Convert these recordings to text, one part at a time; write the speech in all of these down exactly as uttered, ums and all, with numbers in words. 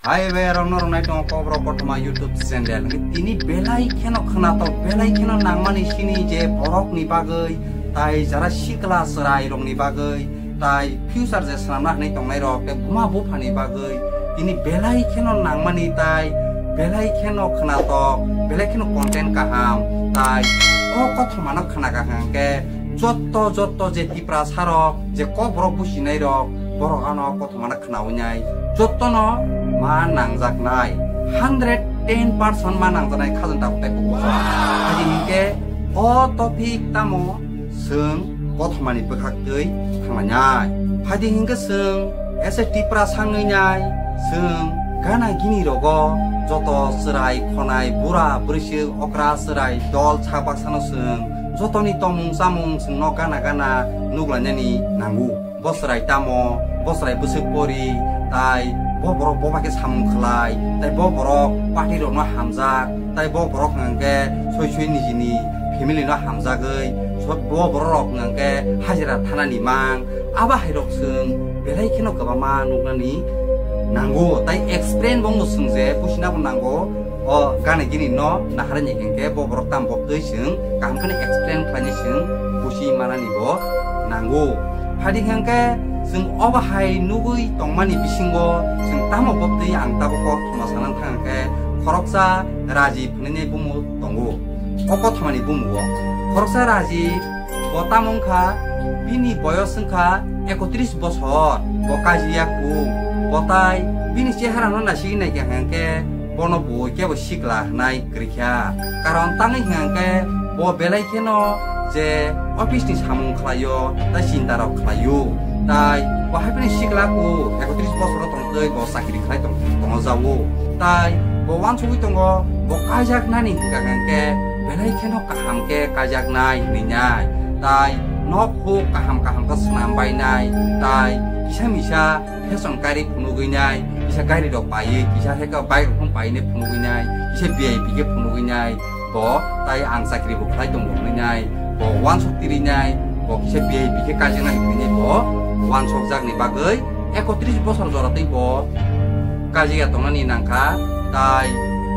Hai bai rok no rwnai tongo Kokborok Kothoma YouTube channel. Tini belai kheno khwnatok, belai kheno nangmani sini je borok ni bagwi, tai jara sikla chwrai rok ni bagwi, tai future je swnamna hinwi tongnai rok, tei buma bupha ni bagwi tini belai kheno nangmani, tai belai kheno khwnatok, belai kheno content kaham, tai o Kothoma no khwna kaham khe jotto jotto je Tiprasa rok, je Kokborok businai rok, borok ano Kothoma no khwnawi nai, jottono ma nangjaknai, hundred ten percent ma nangjaknai khajang tabuk tei bukusa. Haidi hinkhe o topic tamo chwng Kothomani bwkhak twi thanglainai. Haidi hinkhe chwng S A T Tiprasa wngwi nai, chwng gana gini rogo joto chwrai khonai bura bwrwiswk okra chwrai dol sak baksano chwng jotoni tongmung chamung chwngno gana gana nuglainani nango. Bo chwrai tamo, bo chwrai bwswk pori, tai bo borok bo bai khe samung khlai, tai bo borok party rokno hamjak, tai bo borok hwnkhe soi soi nijini family no hamjagwi, so-, bo borok rok hwnkhe hajira thanani mang, abo hai rok chwng belai kheno kwbangma nuknani nango, tai explain bo chwng je businabo nango. O gana gini no naharani hinkhe bo borok tamo bok twi chwng kaham kheno explain khlainai chwng buchi manani bo nango. Hadi hinkhe chwng obo hai nugwi tongmani bisingo chwng tamo bok twi ang tabuk kok thoma sanang thang khe khoroksa Rajiv hwnwi bumu tongo. O Kothomani bumugo khoroksa Rajiv bo tamo wngkha, bini boyos wngkha ekotris bosor, bo kajiya kuk, bo tai bini cheharano naisingwi naikha hwnkhe bono bui kebo sikla hwnai kwrwikha. Karon tangwi hwnkhe bo belai kheno je office ni samung khlaio, tai chinta rok khlaio, tai bo haphini sikla kuk ekotris bosoro tongtwi bo chakri khlai tong-, tongo jao, tai bo uansugwi tongo, bo kaijaknani hwnkha hwnkhe belai kheno kaham khe kaijaknai hwnwi nai, tai nok huk kaham kaham khe swnam bainai, tai kisa misa fashion gari phunugwi nai, kisa gari rok paiwi, kisa heka bike rok phano paiwi nai phunugwi nai, kisa V I P khe phunugwi nai, bo tai ang chakri bo khlai tongo hwnwi nai, bo uansuk tiri nai, bo kisa V I P khe kaijaknai hwnwi nai, bo uansukjakni bagwi ekotris bosor jora tei bo kaijak ya tongnani nangkha, tai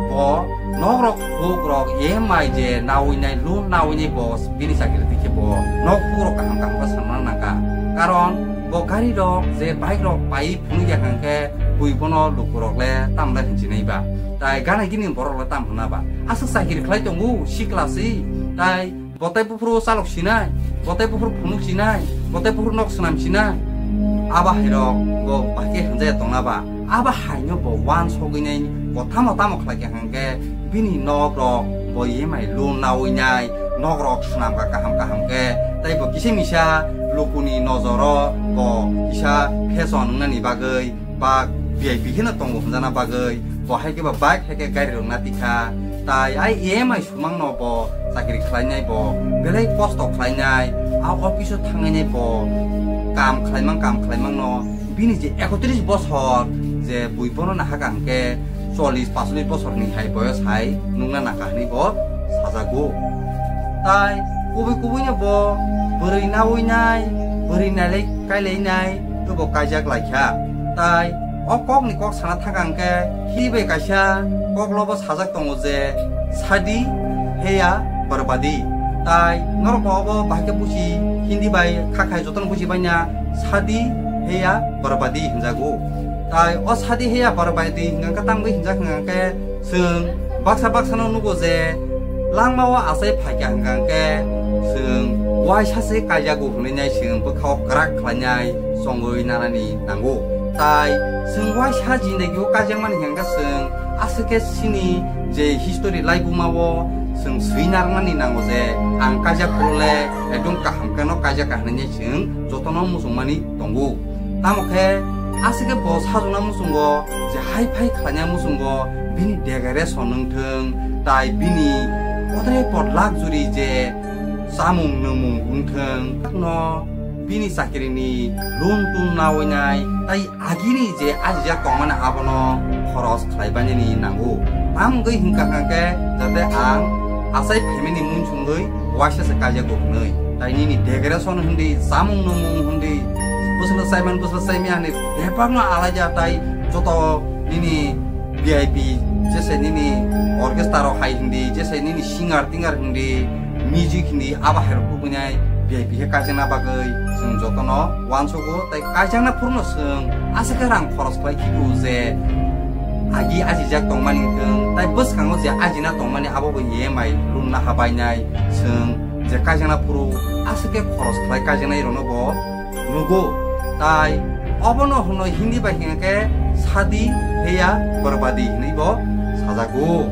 bo nok rok huk rok E M I je nawi nai, loan nawi nai, bo bini chakri twi khe bo nok huk rok kaham kaham khe sanna nangkha, karon bo gari rok je bike rok pai phunuk ya hwnkhe bui bono luku rok le tam le hinjinai ba, tai gana gini borok le tam hwnna ba, aswk chakri khlai tongo sikla si, tai bo tai buphuru chalok sinai, bo tai buphuru phunuk sinai, bo tai buphuru nok swnam sinai. Abo hai rok bo bahai khe hwnjaya tongna ba? Abo hai no bo uansugwi nai, bo tamo tamo khlai kha hwnkhe bini nok rok bo E M I loan nawi nai, nok rok swnam kha kaham kaham khe, tai bo kisa misa lukuni nojoro bo kisa fashion wngnani bagwi ba V I P kheno tongo hwnjana bagwi, bo hai khe ba bike hai khe gari rok natikha, tai ai E M I sumang no bo chakri khlainai, bo belai kosto khlainai, a office o thangnai bo kam khlaimang kam khlaimang no bini je ekotris bosor je bui bono nahaka hwnkhe chollish pasolis bosor ni hai boyos hai nukna nangkha hwnwi bo sajago. Tai kubui kubui no bo bwrwi nawi nai, bwrwi nailai kailai nai, tei bo kaijak lai kha. Tai o kok ni kok sana thaka hwnkhe Hindi bai kaisa kok lobo sajak tongo je, "Shadi hai ya barbadi." Tai norok bo obo bahai khe buji, Hindi bai kha khai jotono buji bai na, "Shadi hai ya barbadi" hinjago. Tai o "Shadi hai ya barbadi" hingka khe tangwi hinjak hingka khe chwng baksa baksa no nugo je langma o achai phaikha hingka khe chwng uaisa se kaijago hwnwi nai chwng bwkha o kwrak khlainai chongwi nanani nango. Tai chwng uaisa jindagi o kaijakmani hingka khe chwng aswk khe chini je history laibuma o chwng swi narwknani nango je ang kaijak phuru le ekdom kaham khe no kaijak ka hwnwi chwng jotono muchungmani tongo. Tamo khe aswk khe bo sajwkna muchungo je hai phai khlaina muchungo bini decoration wng thung, tai bini odre pod luxury je chamung nwngmung wng thung, no bini chakrini loan tun nawi nai, tai agini je ajijak tongmani abono khoros khlai bainani nango. Tamo wngwi hwnkha hwnkha khe jate ang achai family munsungwi uaisa se kaijago hwnwi. Tai nini decoration hwndi, chamung nwngmung hwndi, bwswkno chaiman bwswkno chaimaya hwnwi bebakno alaija tai joto nini V I P jese nini orchestra rok hai hindi, jese nini singer tinger hindi, music hindi, abo hai rok tubunai V I P khe kaijakna bagwi chwng jotono uansugo. Tai kaijakna phuru no chwng aswk khe rang khoros khlai khibu je agi ajijak tongmani wngthwng, tai bwskango je ajina tongmani abo bo E M I loan na habainai chwng je kaijakna phuru aswk khe khoros khlai kaijaknai rokno bo nugo. Tai obono hwnwi Hindi bai hwnkhe sadi heya barbadi hwnwi bo sajago.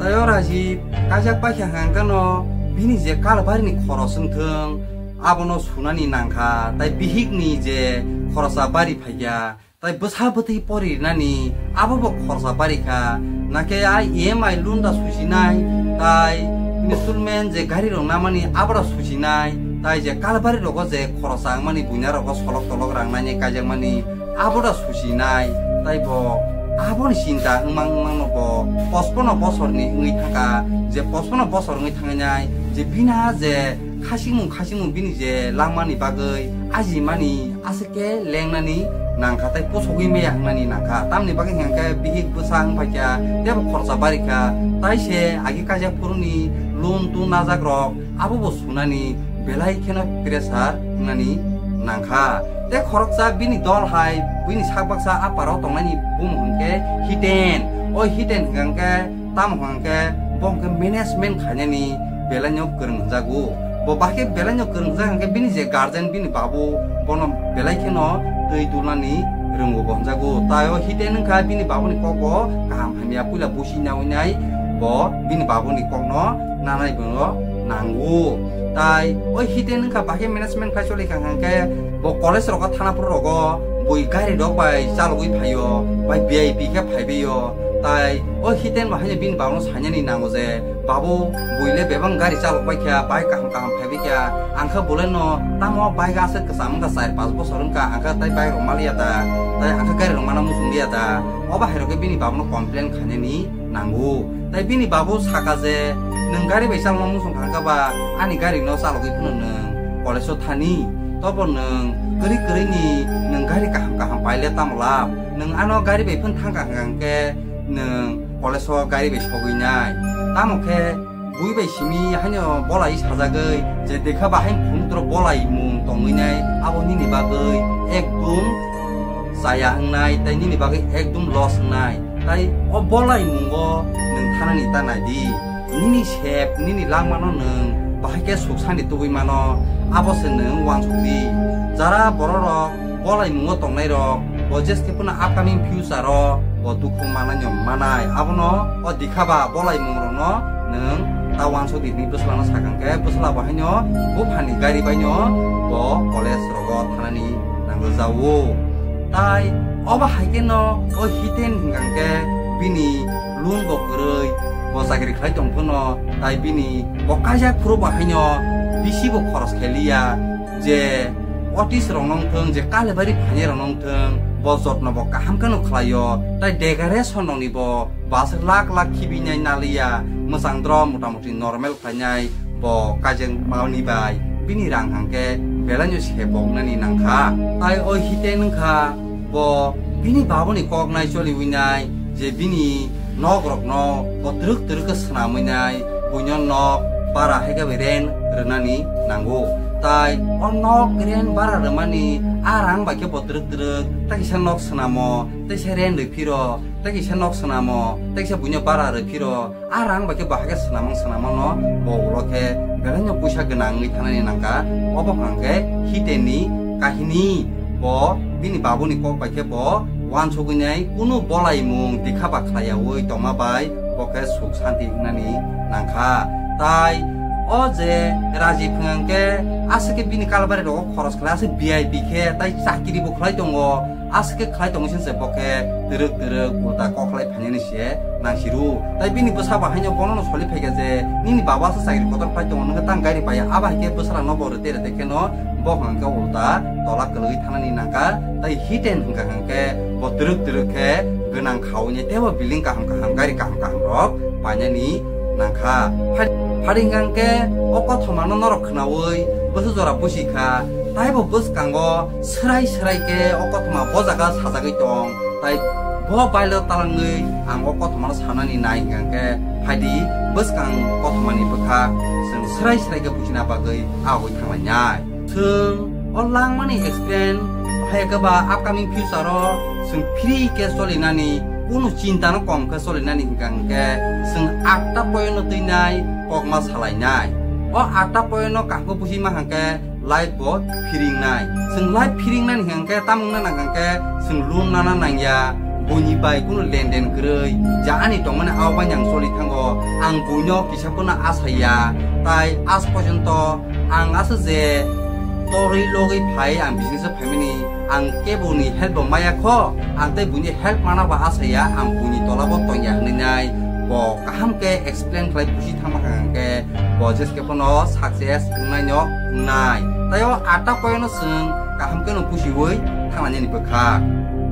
Tai o Rajiv kaijak paikha hwnkhe no bini je kalbarini khoros wngthwng abono sunani nangkha, tai bihikni je khorosa bari phaikha, tai bwsa bwtwi pori rinani abo bo khorsa bari kha. Nakhe a E M I loan da sujinai, tai installment je gari rok namani abo da sujinai, tai je kalbari rogo je khorosa wngmani buina rogo solok tolok rang nani kaijakmani abo da sujinai. Tai bo aboni chinta wngmang wngmang no bo pochpono bosorni wngwi thangkha, je pochpono bosor wngwi thangnai je bina je khasimung khasimung bini je langmani bagwi ajimani aswk khe lengnani nangkha tai kusugwi meya wngnani nangkha. Tamni bagwi hwnkhe bihik bwsa wngphaikha teibo khoroksa barikha, tai se agi kaijak phuruni loan tun najak rok abo bo sunani belai kheno pressure wngnani nangkha. Tei khoroksa bini dol hai bini sak baksa a parao tongnani bumung hwnkhe Hiten. O Hiten hwnkhe tamo hwnkhe bo hwnkhe management khainani belaino kwrwng hwnjago. Bo bahai khe belaino kwrwng hwnjak hwnkhe bini je guardian bini babu bono belai kheno twi dulnani rwngo bo hwnjago. Tai o Hiten wngkha bini babuni kokbo kaham hamya puila busi naui nai bo bini babuni kokno nanai bono nango. Tai o Hiten wngkha bahai management khai choli kha hwnkhe bo college rogo thana phuru rogo bui gari rok bai chalogwi phaio, bai V I P khe phaibaio. Tai o Hiten bo haino bini babano sainani nango je, "Babu, bui le bebak gari chalok bai kha, bai kaham kaham phaibai kha. Ang khe bolai no tamo bai aswk kwcham wngkha, char panch bochor wngkha, ang khe tai bai rok maliya da, tai ang khe gari rok mana muchung liya da." Obo hai rok khe bini babano complain khainani nango. Tai bini babu saka je, "Nwng gari bai chalokma muchung kha hwnkha ba, ani gari no chalogwi phano nwng college o thani. Tobo nwng kwrwi kwrwi ni nwng gari kaham kaham pai le tamo lab? Nwng ano gari bai phano thangkha hwnkha hwnkhe nwng college o gari bai sogwi nai. Tamo khe bui bai simi haino bolai sajagwi je dekha ba haino phunukdro bolai mung tongwi nai, abo nini bagwi ekdum chaya wngnai tei nini bagwi ekdum loss wngnai. Tai o bolai mungo nwng thanani ta nai di. Nini sep, nini langmano nwng bahai khe suk sani tubui mano, abo se nwng uansuk di." Jara bororok bolai mungo tongnai rok bo jeskhe phano upcoming future o bo dukhu manai no manai, abono o dikha ba bolai mung rokno nwng ta uansuk di hwnwi bwsla no sakha hwnkhe bwsla bo haino buphani gari bai no bo college rogo thanani nangjago. Tai obo hai khe no o Hiten hwnkha hwnkhe bini loan bo kwrwi, bo chakri khlai tong phano, tai bini bo kaijak phuru bo haino bisi bo khoros khe liya, je office rok nong thung, je kalibari phainai rok nong thung, bo jotno bo kaham kheno khlaio, tai decoration rokni bo bus lakh lakh khibinai naliya, mwchang dro motamuti normal khlainai bo kaijakmani bai bini rang hangkhe belaino se boknani nangkha. Tai o Hiten wngkha bo bini babuni kok nai choliwi nai je bini nok rokno bo twrwk twrwk khe swnamwi nai, buino nok bara hai khe bai rent rwnani nango. Tai o nok rent bara rwmani a rang bai khe bo twrwk twrwk tei kisa nok swnamo, tei se rent rw phiro, tei kisa nok swnamo, tei kisa buino bara rw phiro, a rang bai khe bahai khe swnamang swnamangno bo ulo khe belaino puisa gwnang wngwi thanani nangkha. Obo hwnkha khe Hitenni kahini. Bo bini babuni kok bai khe bo uansugwi nai kunu bolaimung dikha ba khlaiyaui tongma bai bo khe suk santi wngnani nangkha. Tai o je Rajiv hwnkha khe aswk khe bini kalbari rogo khoros khlai aswk V I P khe tai chakiri bo khlai tongo. Aswk khe khlai tongwi se bo khe twrwk twrwk ulta kok khlai phainani se nangsiru. Tai bini bwsa bo haino bono no soli phaikha je, "Nini baba se chakri kotor khlai tongo, nwng khe tang gari paiya." Abo hai khe bwsala no bo rwtwi rwtwi kheno bo hwnkha khe ulta tola kwlwgwi thanani nangkha. Tai Hiten hwnkha hwnkhe bo twrwk twrwk khe gwnang khaui teibo building kaham kaham, gari kaham kaham rok painani nangkha. Phai-, phari hwnkha khe o kothoma no norok khnaui bwsa jora busi kha, taibo bwskango swrai swrai khe o kothoma bo jaga sajagwi tong. Tai Bo bailo talangwi ang o kothomano sanani nai hwnkha khe, phaidi bwskang kothomani bwkha chwng srai srai khe bujina bagwi agwi thanglainai. Chwng o langmani experience hai khe ba upcoming future o chwng free khe solinani, kunu chinta no kom khe solinani hwnkha hwnkhe chwng atta point no twinai kokma salainai. O atta point no kaham khe buji ma hwnkha khe life bo phiringnai. Chwng life phiringnani hwnkha khe tamo wngna nang hwnkha khe chwng loan nana nangya, buini bai kunu lenden kwrwi, ja ani tongmani abo bai ang choli thango, ang buino kisa phano asaya, tai aaj porjonto ang aswk je torwi logwi phai ang business o phaimani, ang keboni help bo maya kho, ang tei buini help mana ba asaya, ang buini tola bo tongya hwnwi nai bo kaham khe explain khlai buji thangma hwnkha hwnkhe bo jeske phano success wngnai no wngnai. Tai o atta point no chwng kaham khe no bujiwi thanglainani bwkha.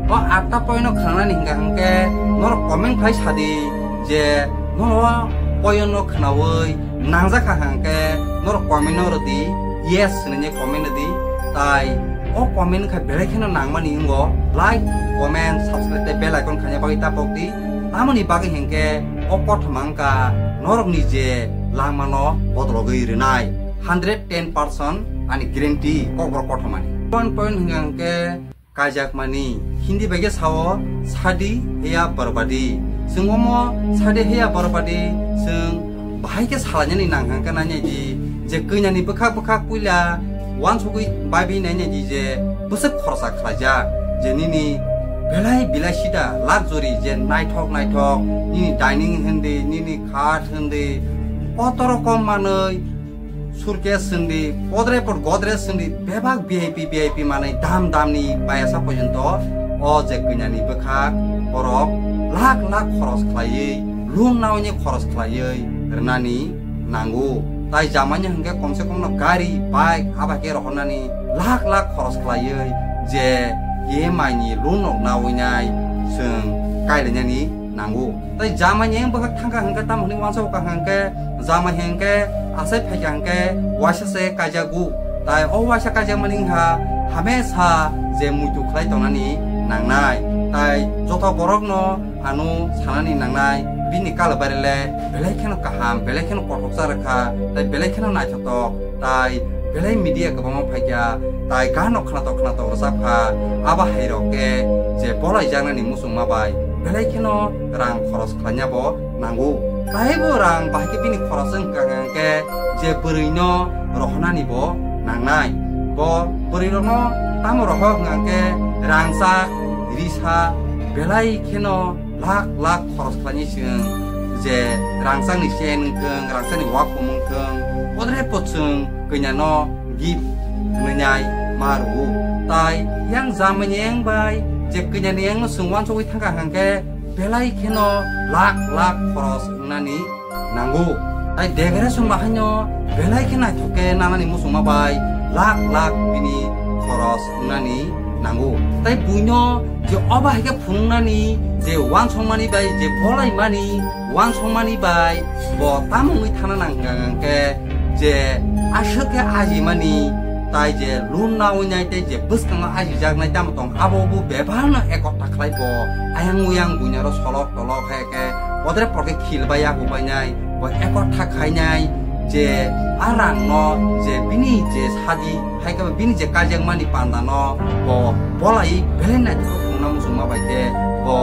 O atta point no khwnanani hwnkha hwnkhe norok comment khlai sadi je no o point no khwnawi nangjak kha hwnkhe norok comment no rwdi, yes hwnwi comment rwdi. Tai o comment khai belai kheno nangmani wngo, like, comment, subscribe tei bell icon khaina bagwi tapok di. Tamoni bagwi hwnkhe o kothoma wngkha norokni je langmano bodologwi rwnai, hundred ten percent ani guarantee kokborok kothomani. One point hwnkha hwnkhe kaijakmani, Hindi bai khe sao shadi ya barbadi. Chwng omo shadi ya barbadi chwng bahai khe salainani nang hwnkha khe nainai di je kwnani bwkhak bwkhak puila uansugwi baibi nainai di je bwswk khoroksa khlaijak, je nini belai bilasita luxury je naithok naithok nini dining hindi, nini khat hindi, koto rokom manwi suitcase hindi, podre pod Godrej hindi, bebak V I P V I P manwi dam damni payasa porjonto o je kwnani bwkhak borok lakh lakh khoros khlaiwi, loan nawi ni khoros khlaiwi rwnani nango. Tai jamani hwnkhe komse komno gari, bike aba khe rohornani lakh lakh khoros khlaiwi je E M I ni loan rok nawi nai chwng kailainani nango. Tai jamani bwkhak thangkha hwnkhe tamo hwnwi uansukha hwnkhe, jamai hwnkhe asai phaikha hwnkhe waisa se kaijago. Tai o waisa kaijakmani wngkha hamesa je muitu khlai tongnani nangnai. Tai joto borokno ano sanani nangnai, bini kala barile belai kheno kaham, belai kheno kothoksa rwkha, tai belai kheno naithotok, tai belai media kwbangma phaikha, tai gano khwnatok khwnatok rwchapkha. Abo hai rok khe je bolai jaknani muchungma bai belai kheno rang khoros khlaina bo nango. Tai bo rang bahai khe bini khoros wngkha hwnkhe je bwrwi no rohornani bo nangnai. Bo bwrwi rokno tamo rohor hwnkha hwnkhe rangchak, risa belai kheno lakh lakh khoros khlaini chwng je rangchakni chain wngthwng, rangchakni wakhum wngthwng, podre pod chwng kwnano gift hwnwi nai ma rwo. Tai yang jamani yang bai je kwnani yang no chwng uansugwi thangkha hwnkhe belai kheno lakh lakh khoros wngnani nango. Tai decoration bahaino belai khe naithok khe nanani muchungma bai lakh lakh bini khoros wngnani nango. Tai buino je obo hai khe phunuknani je uansukmani bai je bolaimani uansukmani bai bo tamo wngwi thana nang hwnkha hwnkhe je aswk khe ajimani tai je loan nawi nai tei je bwskango ajijaknai tamo tong abo bo bebak no ekotha khlai bo ayang uyang buino aro solok tolok hai khe podre podre khil bai yago painai bo ekotha khainai je a rang no je bini je sadi hai khe bini je kaijakmani panda no bo bolai belai naithok wngna muchungma bai khe bo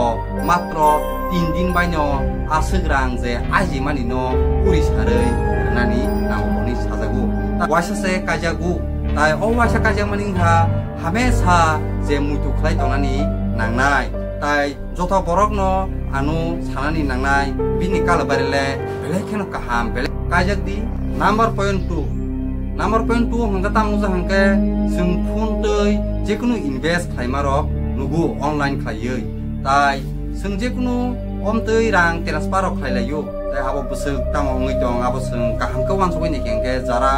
matro tin din bai no aswk rang je ajimani no uri sarwi rwnani nango hwnwi sajago. Waisa se kaijago, tai o waisa kaijakmani wngkha hamesa je muitu khlai tongnani nangnai. Tai joto borokno ano sanani nangnai, bini kala barile belai kheno kaham, belai kaijak di. Number point two, number point two hwnkhe tamo wngkha hwnkhe chwng phone twi jekunu invest khlaima rok nugo online khlaiwi. Tai chwng jekunu omtwi rang transfer rok khlai laio, tai abo bwswk tamo wngwi tong, abo chwng kaham khe uansugwi naikha hwnkhe jara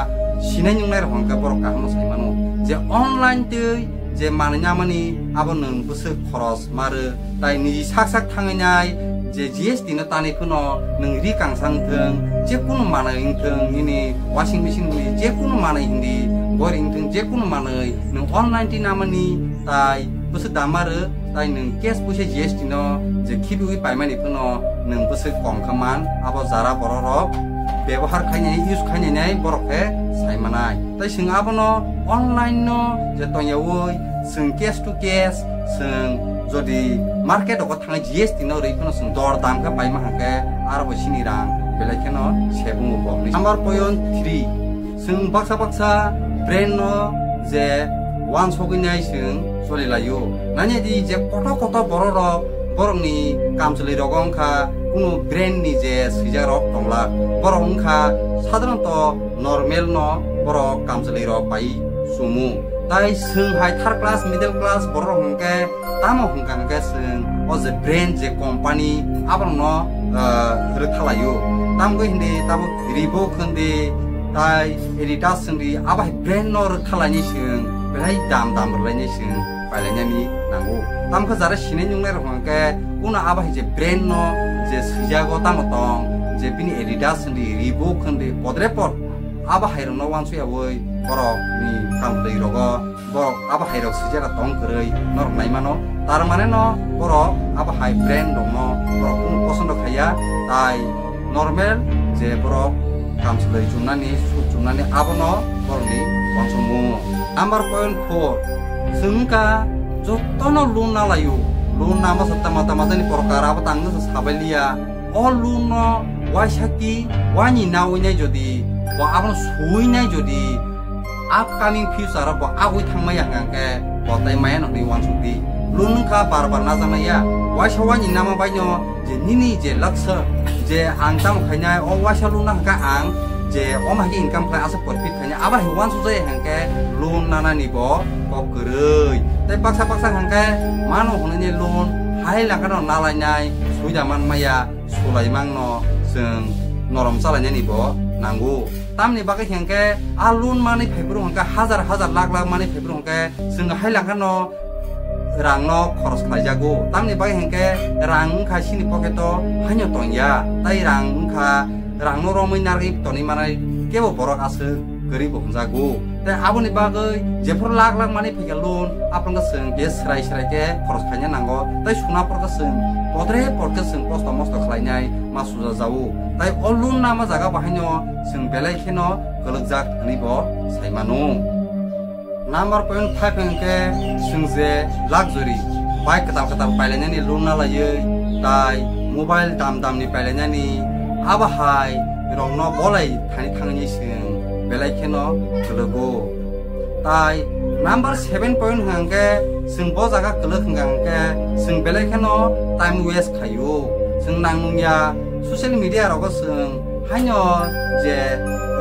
sinai nungnai rok hwnkhe borok kaham no sai mano je online twi je manwi namani abo nwng bwswk khoros ma rw, tai niji sak sak thangwi nai je G S T no tanwi phano nwng ri kangsa wngthwng, jekunu manwi wngthwng, nini washing machine hwnwi jekunu manwi hindi, gori wngthwng jekunu manwi nwng online twi namani tai bwswk dam ma rw, Tai nwng cash puisa G S T no je khibiwi paimani phano nwng bwswk kom kha man, abo jara borok rok bebohar khainai, use khainai borok khe sai manai. Tai chwng abono online no je tongyawi chwng cash to cash, chwng jodi market rogo thangwi G S T no rwi phano chwng dor dam khe paima hwnkhe aro bo chini rang belai kheno sebungo bo. Number point three, chwng baksa baksa brand no je wansogwi nai chwng choli laio. Nanya di je koto koto borok rok, borokni kamchwlwi rogo wngkha kuno brand ni je swijak rok tongla. Borok wngkha sadharanto normal no borok kamchwlwi rok pai sumu. Tai chwng hai third class, middle class borok rok hwnkhe tamo hwnkha hwnkhe chwng o je brand je company aborokno, ah, rwkha laio. Tamgwi hindi tabuk Reebok hindi tai Adidas hindi abo hai brand no rwkha lainai chwng belai dam dam rwlainai chwng pailainani nango. Tamkhe jara sinai nungnai rok hwnkhe kuno abo hai je brand no je swijago tamo tong je bini Adidas hindi Reebok hindi podre pod abo hai rokno wansuk yawi borok ni kamtwi rogo borok abo hai rok swijak tong kwrwi norok nai mano. Tar mane no borok abo hai brand rok no borok kunu posondo khaiya, tai normal je borok kamchwlwi chumnani, suit chumnani abono borokni uansukmung. Number point four, chwng wngkha jotono loan na laio. Loan na masa tama tama jani porkar abo tang nasa sabai liya. O loan no waisa ki wani nawi nai jodi, bo abono suwi nai jodi, upcoming future o bo agwi thangmaya hwnkhe bo tai maya no hinwi uansuk di. Loan wngkha bar bar najaknai ya. Waisa wani nama baino je nini je laksa je ang tamo khainai o waisa loan na hwnkha ang je omo hai khe income khlai asa profit khainai abo hai uansuk jaya hwnkhe loan nanani bo kok kwrwi. Tai baksa baksa hwnkhe mano hwnwi loan hai langkha no nalainai suida man maya. Sulaimang no chwng norom chalainani bo nango. Tamni bagwi hwnkhe a loan manwi phaiphuru hwnkhe hajar hajar lakh lakh manwi phaiphuru hwnkhe chwng hai langkha no rang no khoros khlaijago. Tamni bagwi hwnkhe rang wngkha chini pocket o haino tongya. Tai rang wngkha rang no romwi narwgwi tonwi manai kebo borok aswk kwrwi bo hwnjago. Tei aboni bagwi jephuru lakh lakh manwi phaikha loan, aphano chwng je srai srai khe khoros khaina nango. Tei suna phuru khe chwng podre pod khe chwng kosto mosto khlainai ma sujajago. Tai o loan nama jaga bahaino chwng belai kheno kwlwkjak hwnwi bo sai mano. Number point five hwnkhe chwng je luxury bike kwtal kwtal pailainani loan na laiwi, tai mobile dam damni pailainani, abo hai rokno bolai thani thangni chwng belai kheno kwlwgo. Tai number seven point hwnkhe chwng bo jaga kwlwk hwnkha hwnkhe chwng belai kheno time waste khaio. Chwng nang nungya social media rogo chwng haino je,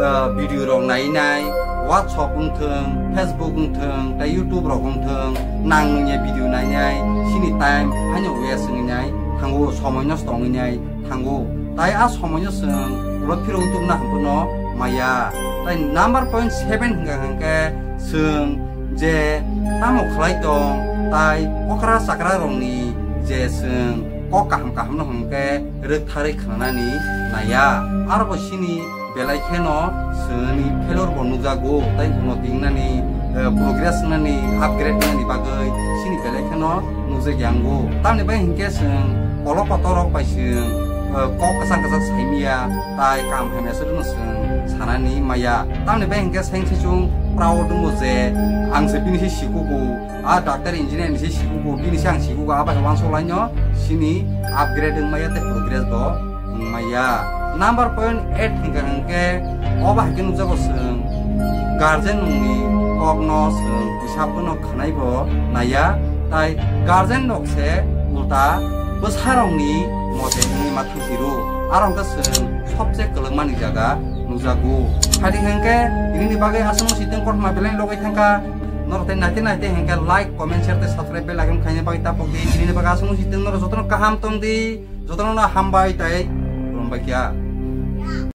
ah, video rok nai nai, WhatsApp wngthwng, Facebook wngthwng, tei YouTube rok wngthwng, nang nungya video nai nai, chini time haino waste wngwi nai thango, somoi nosto wngwi nai thango. Tai a somoino chwng ulo phirogwi tubuna hwnkheno maya. Tai number point seven hwnkha hwnkhe chwng je tamo khlai tong, tai okra chakra rokni je chwng kok kaham kaham no hwnkhe rwktharwi khwnanani naiya. Aro bo chini belai kheno chwngni failure bo nukjago, tai unnoti wngnani, eh, progress wngnani, upgrade wngnani bagwi chini belai kheno nukjakya wngo. Tamni bai hinkhe chwng kolok kotor rok bai chwng, eh, kok kwchang kwchang saimaya, tai kam hamya se rwno chwng sanani maya. Tamni bai hinkhe seng se chwng proud wngo je ang se bini se sikugo. A doctor engineer ni se sikugo, bini se ang sikugo, abo hai uansuk laino chini upgrade wngmaya tei progress bo wngmaya. Number point eight hwnkha hwnkhe obo hai khe nukjago chwng guardian nungni kokno chwng hisab no khwnai bo naiya, tai guardian rok se ulta bwsarokni mote wngwi ma thangsiru, aro hwnkhe chwng sobse kwlwkmani jaga nukjago. Hadi hwnkhe nini bagwi aswk no siteng kothoma belai logwi thangkha. Norok tei naite naite hwnkhe like, comment, share tei subscribe bell icon khaina bagwi tapok di. Nini bagwi aswk no siteng norok jotono kaham tong di, jotono no hambai tei khulumbai kha.